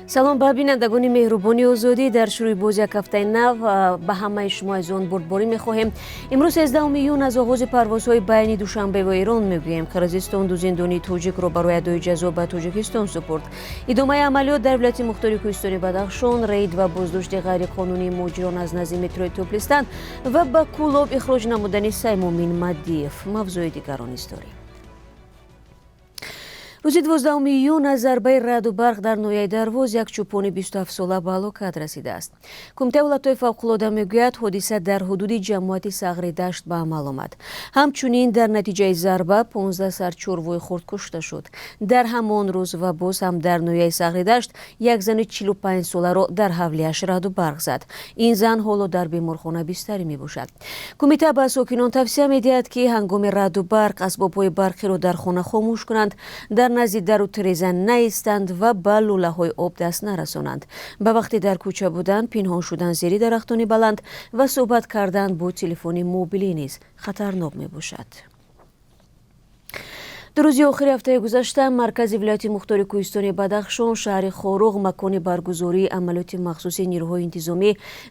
Салом ба бинандагони меҳрубони Озодӣ. Дар шурӯи боз як ҳафтаи нав ба ҳамаи шумо азизон бурдборӣ мехоҳем. Имрӯз 13 июн аз оғози парвозҳои байни Душанбе ва Эрон мегӯем. Қирғизистон ду зиндонии тоҷикро барои адои ҷазо ба Тоҷикистон супурд. Идомаи амалиёт дар вилояти мухтори кӯҳистони Бадахшон, рейд ва боздошти ғайриқонунии муҳоҷирон аз назди метрои Топлистан ва ба Кӯлоб ихроҷ намудани Саймумин Мадиев мавзӯи дигарро низ дорем. Рӯзи 12 июн аз зарбаи раъду барқ дар ноҳияи Дарвоз як чӯпони 27-сола ба ҳалокат расидааст. Кумитаи ҳолатҳои фавқулода мегӯяд, ҳодиса дар ҳудуди ҷамоати Сағридашт ба амал омад. Ҳамчунин дар натиҷаи зарба 15 сар чорвои хурд кушта шуд. Дар ҳамон рӯз ва боз ҳам дар ноҳияи Сағридашт як зани 45-соларо дар ҳавлиаш раъду барқ зад. Ин зан ҳоло дар беморхона бистарӣ мебошад. Кумита ба сокинон тавсия медиҳад, ки ҳангоми раъду барқ асбобҳои барқиро дар хона хомӯш кунанд, дар назди дару тиреза наистанд ва ба лӯлаҳои об даст нарасонанд. Ба вақти дар кӯча будан, пинҳон шудан зери дарахтони баланд ва суҳбат кардан бо телефони мобилӣ низ хатарнок мебошад. Ду рӯзи охири ҳафтаи гузашта маркази вилояти мухтори кӯҳистони Бадахшон, шаҳри Хоруғ, макони баргузории амалиёти махсуси нирӯҳои интизомӣ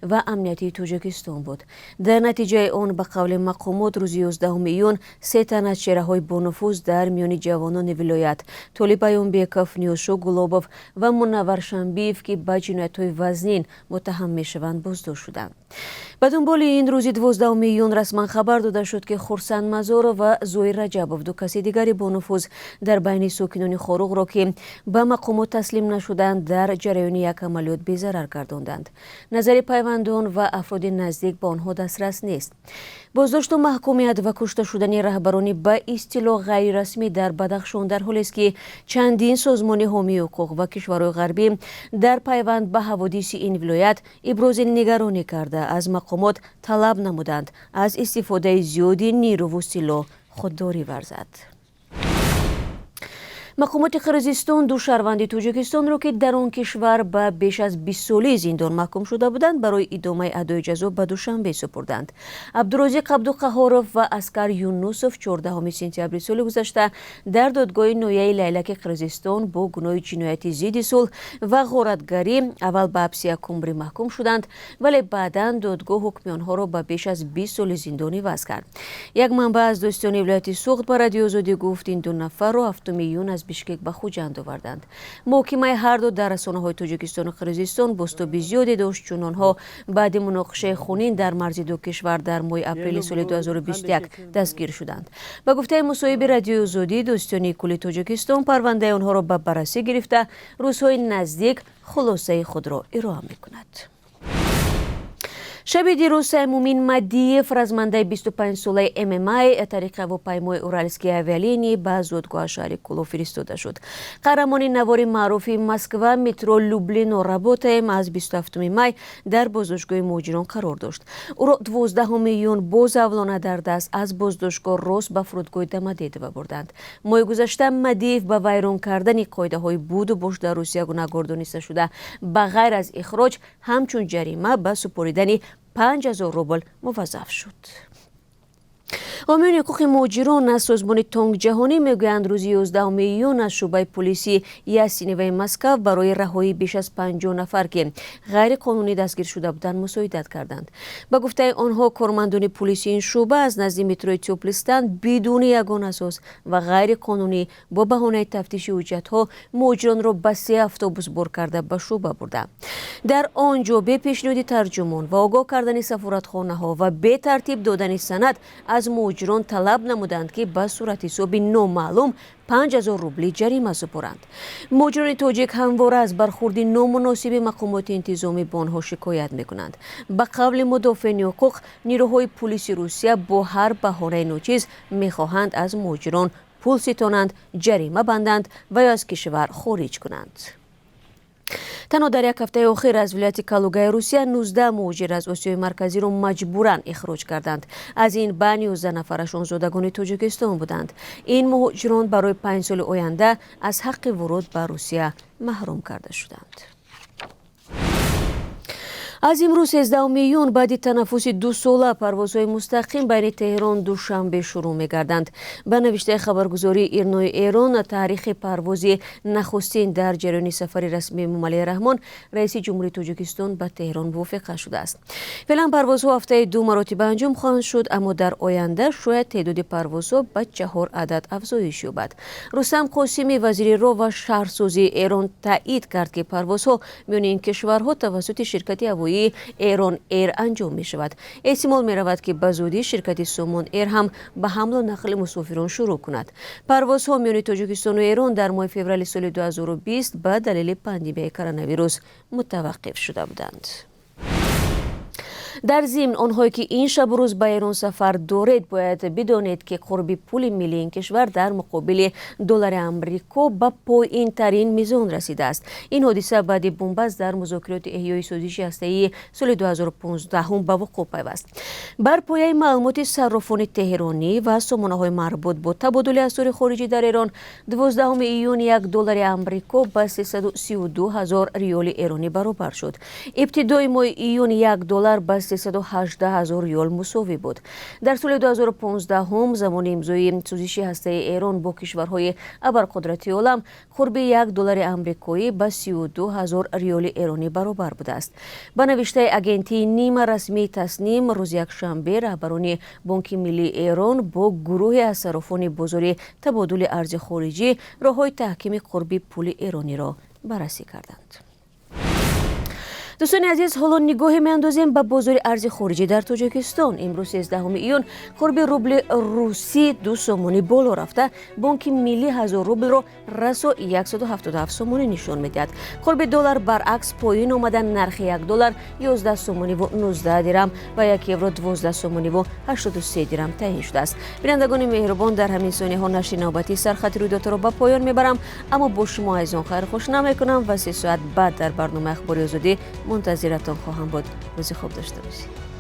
ва амниятии Тоҷикистон буд. Дар натиҷаи он, ба қавли мақомот, рӯзи 11 июн се тан аз чеҳраҳои бонуфуз дар миёни ҷавонони вилоят, Толиб Аюнбеков, Ниёзшо Гулобов ва Мунаввар Шамбиев, ки ба ҷиноятҳои вазнин муттаҳам мешаванд, боздошт шуданд. Ба дунболи ин рӯзи 12 июн расман хабар дода шуд, ки Хурсанд Мазоров ва Зоир Раҷабов, ду каси дигари бонуфуз дар байни сокинони Хоруғро, ки ба мақомот таслим нашуданд, дар ҷараёни як амалиёт безарар гардонданд. Назари пайвандон ва афроди наздик ба онҳо дастрас нест. Боздошту маҳкумият ва кушта шудани раҳбарони ба истилоҳ ғайрирасмӣ дар Бадахшон дар ҳолест, ки чандин созмони ҳомии ҳуқуқ ва кишварҳои ғарбӣ дар пайванд ба ҳаводиси ин вилоят ибрози нигаронӣ карда, аз мақомот талаб намуданд, аз истифодаи зиёди нерӯву силоҳ худдорӣ варзад. Мақомоти Қирғизистон ду шаҳрванди Тоҷикистонро, ки дар он кишвар ба беш аз 20 соли зиндон маҳкум шуда буданд, барои идомаи адои ҷазо ба Душанбе супурданд. Абдурозиқ Абдуқаҳоров ва Аскар Юнусов 14 сентябри соли гузашта дар додгоҳи ноҳияи Лайлаки Қирғизистон бо гуноҳи ҷинояти зидди сулҳ ва ғоратгарӣ аввал ба ҳабси якумрӣ маҳкум шуданд, вале баъдан додгоҳ ҳукми онҳоро ба беш аз 20 соли зиндон иваз кард. Як манбаъ аз додситонии вилояти Суғд ба Радиои Озодӣ гуфт, ин ду нафарро 7 июн аз Бишкек ба Хуҷанд оварданд. Муҳокимаи ҳарду дар расонаҳои Тоҷикистону Қирғизистон бозтоби зиёде дошт, чун онҳо баъди муноқишаи хунин дар марзи ду кишвар дар моҳи апрели соли 2021 дастгир шуданд. Ба гуфтаи мусоҳиби Радиои Озодӣ, Додситонии кулли Тоҷикистон парвандаи онҳоро ба баррасӣ гирифта, рӯзҳои наздик хулосаи худро ироа мекунад. Шаби дирӯз Саймумин Мадиев, размандаи 25-солаи ММА, тариқи ҳавопаймои Уральские авиалинии ба зодгоҳи шаҳри Кӯлоб фиристода шуд. Қаҳрамони навори маъруфи «Москва, метро Люблино, работаем» аз 27 май дар боздоштгоҳи муҳоҷирон қарор дошт. Ӯро 12 июн бо завлона дар даст аз боздоштгоҳ рост ба фурудгоҳи Домодедово бурданд. Моҳи гузашта Мадиев ба вайрон кардани қоидаҳои буду бош дар Русия гунаҳгор дониста шуда, ба ғайр аз ихроҷ ҳамчун ҷарима ба супоридани 5000 рубл муваззаф шуд. Ҳомиёни ҳуқуқи муҳоҷирон аз созмони Тонг ҷаҳонӣ мегӯянд, рӯзи 11 июн аз шӯъбаи полиси Ясиневаи Москав барои раҳоии беш аз 50 нафар, ки ғайриқонунӣ дастгир шуда буданд, мусоидат карданд. Ба гуфтаи онҳо, кормандони полиси ин шӯъба аз назди метрои Тёплистан бидуни ягон асос ва ғайриқонунӣ бо баҳонаи тафтиши ҳуҷҷатҳо муҳоҷиронро ба се автобус бор карда, ба шӯъба бурданд. Дар он ҷо бе пешниҳоди тарҷумон ва огоҳ кардани сафоратхонаҳо ва бетартиб додани санад аз муҳоҷирон талаб намуданд, ки ба суратҳисоби номаълум 5000 рубли ҷарима супоранд. Муҳоҷирони тоҷик ҳамвора аз бархурди номуносиби мақомоти интизомӣ бо онҳо шикоят мекунанд. Ба қавли мудофеъони ҳуқуқ, нирӯҳои пулиси Русия бо ҳар баҳонаи ночиз мехоҳанд аз муҳоҷирон пул ситонанд, ҷарима банданд ва ё аз кишвар хориҷ кунанд. Танҳо дар як ҳафтаи охир аз вилояти Калугаи Русия 19 муҳоҷир аз Осиёи Марказиро маҷбуран ихроҷ карданд. Аз ин ба 19 нафарашон зодагони Тоҷикистон буданд. Ин муҳоҷирон барои 5 соли оянда аз ҳаққи вуруд ба Русия маҳрум карда шуданд. Аз имрӯз, 13 июн, баъди танаффуси дусола парвозҳои мустақим байни Теҳрон Душанбе шурӯъ мегарданд. Ба навиштаи хабаргузории Ирнои Эрон, таърихи парвози нахустин дар ҷараёни сафари расмии Эмомалӣ Раҳмон, раиси ҷумҳурии Тоҷикистон, ба Теҳрон мувофиқа шудааст. Феълан парвозҳо ҳафтаи ду маротиба анҷом хоҳанд шуд, аммо дар оянда шояд теъдоди парвозҳо ба чаҳор адад афзоиш ёбад. Рустам Қосимӣ, вазири роҳ ва шаҳрсозии Эрон, таъид кард, ки парвозҳо миёни ин кишварҳо тавассути ширкати ҳавоии Эрон Эйр анҷом мешавад. Эҳтимол меравад, ки ба зудӣ ширкати Сомон Эйр ҳам ба ҳамлу нақли мусофирон шурӯъ кунад. Парвозҳо миёни Тоҷикистону Эрон дар моҳи феврали соли 2020 ба далели пандемияи коронавирус мутаваққиф шуда буданд. Дар зимн, онҳое ки ин шабу рӯз ба Эрон сафар доред, бояд бидонед, ки қурби пули миллии ин кишвар дар муқобили доллари Амрико ба поинтарин мизон расидааст. Ин ҳодиса баъди бунбаст дар музокироти эҳёи созиши ҳастаии соли 2015 ба вуқӯъ пайваст. Бар пояи маълумоти саррофони теҳронӣ ва сомонаҳои марбут бо табодули асъори хориҷӣ дар Эрон, 12 июн як доллари Амрико ба 332 ҳазор риёли эронӣ баробар шуд. Ибтидои моҳи июн як доллар ба 318 ҳазор риёл мусовӣ буд. Дар соли 2015, замони имзои созиши ҳастаи Эрон бо кишварҳои абарқудрати олам, қурби як доллари амрикоӣ ба 32 ҳазор риёли эронӣ баробар будааст. Ба навиштаи агентии нимарасмии Тасним, рӯзи якшанбе раҳбарони Бонки миллии Эрон бо гурӯҳе аз саррофони бозори табодули арзи хориҷӣ роҳҳои таҳкими қурби пули эрониро баррасӣ карданд. Дӯстони азиз, ҳоло нигоҳе меандозем ба бозори арзи хориҷӣ дар Тоҷикистон. Имрӯз, 13 июн, қурби рубли русӣ 2 сомонӣ боло рафта, Бонки миллӣ 1000 рублро расо 177 сомонӣ нишон медиҳад. Қурби доллар баръакс поин омада, нархи як доллар 11 сомониву 19 дирам ва як евро 12 сомониву 83 дирам таъин шудааст. Бинандагони меҳрубон, дар ҳамин сониҳо нашри навбатии Сархати рӯйдодҳоро ба поён мебарам, аммо бо шумо азизон хайрхуш намекунам ва 3 соат баъд дар барномаи Ахбори Озодӣ мунтазиратон хоҳам буд. Рӯзи хуб дошта бошед.